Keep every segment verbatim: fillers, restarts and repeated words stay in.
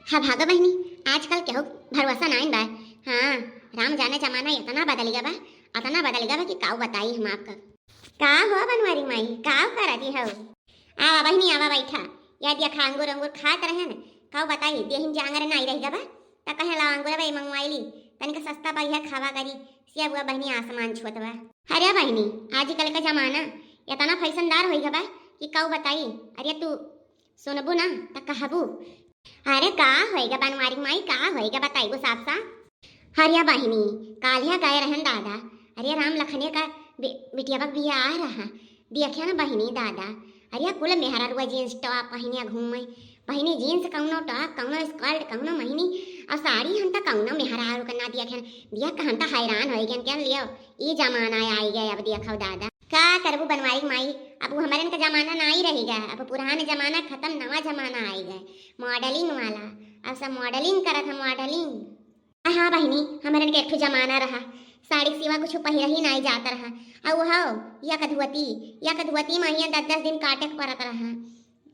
हाँ भागा बहिनी, आजकल केहू भरोसा नाइन बा। हाँ, राम जाने जमाना इतना बदल गया बा, इतना बदल गया बा कि काऊ बताई हम आपका। का हो बनवारी माई, काऊ करत ही हो? आवा बहिनी, आवा बैठा। या देखा अंगूर अंगूर खात रहे न, काऊ बताई देहिन जांगर नाई रह गया बा, त कहे ला अंगूर भाई मंगवाई ली, तनिक सस्ता बा, यह खावा करी। सेब हुआ बहिनी आसमान छुअत बा। अरे बहिनी, आजकल का जमाना इतना फैशनदार होइ गया बा कि काऊ बताई। अरे तू सुनबू ना त कहबू। अरे का होइगा बनवारी माई, का होइगा बताइबू साफ साफ। अरे बहिनी, काल्हिया गए रहन दादा, अरे राम लखने का बे-, बिटिया का बियाह रहा। देखिया ना बहिनी दादा, अरे कुल मेहरारुआ जींस टॉप पहिनिया घूमे, पहिने जींस कौनो टॉप, कौनो स्कर्ट, कौनो महिनी, और साड़ी हम त कौनो मेहरारू का ना देखन। देख के हम त हैरान होइ गन, क्या लियो, ई जमाना आई गए। अब देखो दादा, का करबू बनवारी माई, अब वो हमरन का जमाना ना आई रहेगा, अब पुराना जमाना खत्म, नवा जमाना आई गए, मॉडलिंग वाला। अब सब मॉडलिंग करत है, मॉडलिंग। आ हाँ बहिनी, हमरन के एक ठो जमाना रहा, साड़ी के सिवा कुछ पहिरा ही नाई जात रहा। आ वो हो, या कधुअती, या कधुअती महिया दस दस दिन काटे के पड़त रहा।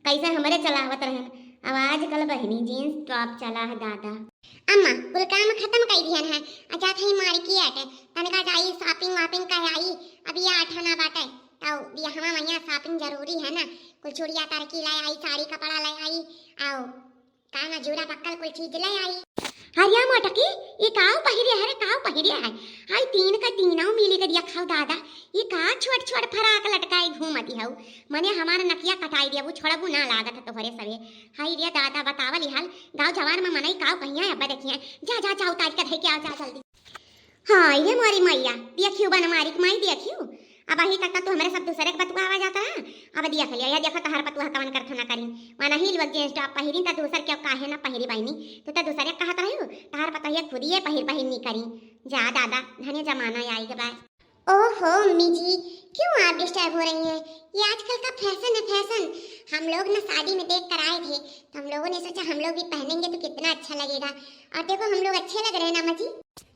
कैसे हमरे चलावत रहन। अब आजकल बहिनी जींस टॉप चला है दादा। अम्मा, कुल काम खत्म कर दिहन है, आ जात है मार्केट, तनिका जाई शॉपिंग वॉपिंग कर आई। अब ये आठा ना बाटे, तो बियाहवा महिया शॉपिंग जरूरी है ना, कुल चूड़िया तरकी ले आई, साड़ी कपड़ा ले आई, आओ का ना जूड़ा पक्कल कुल चीज ले आई। हरिया मोटकी, ये काऊ पहिरे है रे, काऊ पहिरे है? हाय तीन का तीनों मिली के देखो दादा, ये का छोट छोट फराक लटकाई घूमती हऊ। मने हमार नकिया कटाई देबू, छोड़बू ना लागत है तोहरे सवे। हाय रे दादा, बतावल हाल, गाँव जवार में मनई काऊ कहिया अब्बा देखिया। जा जा जा उतार के धई के आओ, जा जल्दी। हाँ, ये मोरी मैया, देखियो बनवारी के माई, देखियो। अब अही तक तो हमरे सब दूसरे के बतुआवा जाता है। अब देख लिया, या देखो तहार पतुआ कवन करथना करी। माना ही लोग जींस टॉप पहिरी त दूसर के काहे ना पहिरी बहिनी। तू त दूसरे के कहत रही हो, तहार पतोहिया खुद ये पहिर पहिर नी करी। जा दादा, धन्य जमाना आई के बाद। ओहो अम्मी जी, क्यों आप डिस्टर्ब हो रही हैं? ये आजकल का फैशन है, फैशन। हम लोग ना शादी में देख कर आए थे, तो हम लोगों ने सोचा हम लोग भी पहनेंगे तो कितना अच्छा लगेगा। और देखो हम लोग अच्छे लग रहे हैं ना अम्मा जी?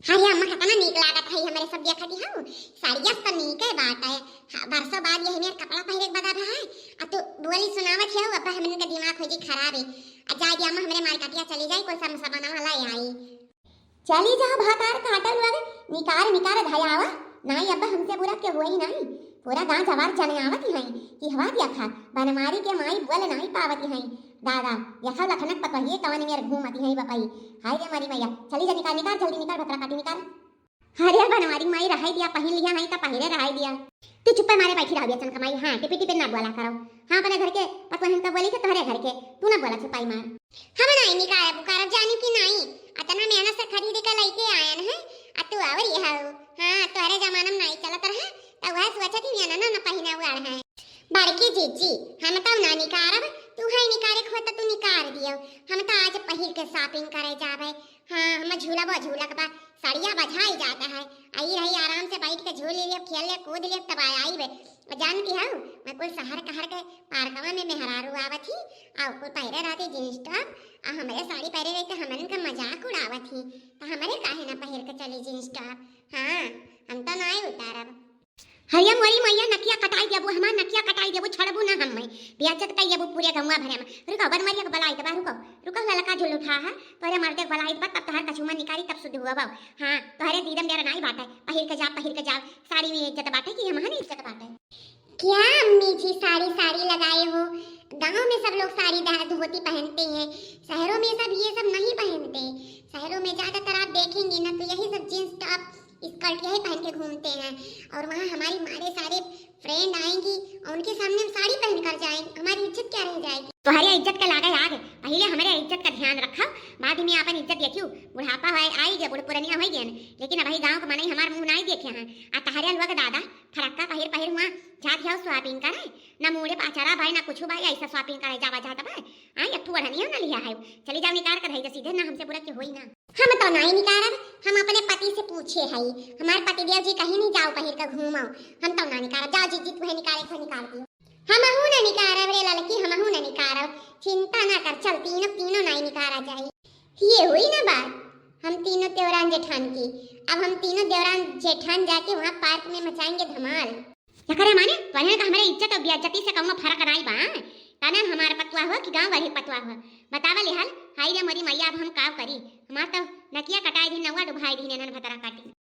हाँ ये अम्मा, कितना नीक लागत है, हमरे सब देखत ही हो। साड़िया तो नीक है बात है। हाँ, बरसों बाद यही मेर कपड़ा पहिरे के बदल रहा है। आ तू बोली सुनावत है, अब हमन का दिमाग हो जी खराब है। आ जाए दिया अम्मा, हमरे मार्केटिया चली जाई, कोई समोसा बनावा लाई आई। चली जा भातार काटल लगे, निकार निकार धयावा। नाई अब्बा हमसे बुरा के हुआ ही नाई। पूरा गांव जवार जने आवत ही हैं कि हवा देखा, बनमारी के माई बोल नाई पावत ही हैं। दादा, देखा लखनक पतोहिए कवन मेर घूमत ही हैं बपई। हाय रे मारी मैया, चली जा निकार निकार, जल्दी निकार, भतरा काटी निकार। अरे बनवारी माई रहाई दिया, पहिन लिया है त पहिरे रहाई दिया। तू चुप्पे मारे बैठी रहो बेचन कमाई, हाँ टिपी टिपी ना बोला करो। हाँ अपने घर के पतोहन का बोली थे तोहरे घर के, तू ना बोला चुपाई मार। हम नाई निकारब उकारब जानी कि नाई, अतना मेहनत से खरीद के लइके आयन है, आ तू आवरी हऊ। हाँ, तोहरे जमाना में नाई चलत रहे, त वह सोचत ही ना, ना, ना पहिना हुआ रहे। बड़की जीजी, हम तो ना निकारब, तू है निकारे के हो त तू निकार दियो। हम तो आज पहिर के शॉपिंग करे जाबे। हाँ, हम झूलबो झूलक बा, सड़िया बझाई जाता है। आई रही आराम से बैठ के झूल ले, खेल ले, कूद ले, तब आए आई बे। जानती हऊ, मैं कुल शहर कहर के पार्कवा में मेहरारू आवत ही, आ कुल पहिरे रहती जींस टॉप, आ हमरे साड़ी पहिरे रही त हमन का मजाक उड़ावत ही, त हमरे काहे ना पहिर के चली जींस टॉप? हाँ, हम तो नाई उतारब। हरिया मोरी मैया नकिया कटाई देबू, हमार नकिया कटाई देबू, छोड़बू ना हम मैं। बेइज्जत कई देबू पूरे गौवा भरे में। रुको, बनवारिया के बलाई त बा, रुको, रुको, ललका जुल्फा है, तोरे मर्दे के बलाई त बा, तब तोहर कछुमा निकारी, तब शुद्ध हुआ बाऊ। हाँ, तोहरे दीदम डेरा नाई बाटे, पहिर के जा, पहिर के जा, साड़ी में इज्जत बाटे कि हमहन इज्जत बाटे? क्या अम्मी जी साड़ी साड़ी लगाए हो? गांव में सब लोग साड़ी दा-, धोती पहनते हैं, शहरों में सब ये सब नहीं पहनते। शहरों में ज्यादातर आप देखेंगे ना तो यही सब जींस टॉप स्कर्ट यही पहन के घूमते हैं, और वहाँ हमारी मारे सारे फ्रेंड आएंगी और उनके सामने हम साड़ी पहन कर जाएंगे, हमारी इज्जत क्या रह जाएगी? तोहरे इज्जत के लागे आग, पहले हमारे इज्जत का ध्यान रखो, बाद में अपन इज्जत देखियो। बुढ़ापा है आई गया, बूढ़ पुरनिया हो गए, लेकिन अबही गाँव के मनई हमार मुँह नाई देखे हैं। आ तहरे लोग दादा फरक्का पहिर पहिर हुआ जात जाओ शॉपिंग करे, ना मूड़े पाचरा भाई ना कुछ भाई ऐसा शॉपिंग करे जावा जात बा। हाँ, एक ठो ओढ़निया ना लिया है, चली जाओ निकार कर है सीधे, ना हमसे बुरा के होई ना। हम तो नाई निकारब, हम अपने पति से पूछे हई। हमार पति देव जी कहीं नहीं जाओ पहिर के घूमो, हम तो ना निकारब। जाओ जीजी, तू है निकारे को निकाल दियो। हमहू ना निकारब रे ललकी, हमहू ना निकारब। चिंता ना कर, चल तीनों, तीनों नाई निकारा जाई। ये हुई ना बात हम तीनों देवरान जेठान की। अब हम तीनों देवरान जेठान जाके वहाँ पार्क में मचाएंगे धमाल। एकरे माने तोहरे का हमरे इज्जत और बेइज्जती से कौनो फर्क नाई बा। तने हमार पतुआ हो कि गाँव वाली पतुआ हो, बतावा लिहाल। हाई ये मोरी मैया, अब हम काव करी? हमार तो नकिया कटाई दिहिन, नौवा डुबाई दिहिन, एनहन भतरा काटी।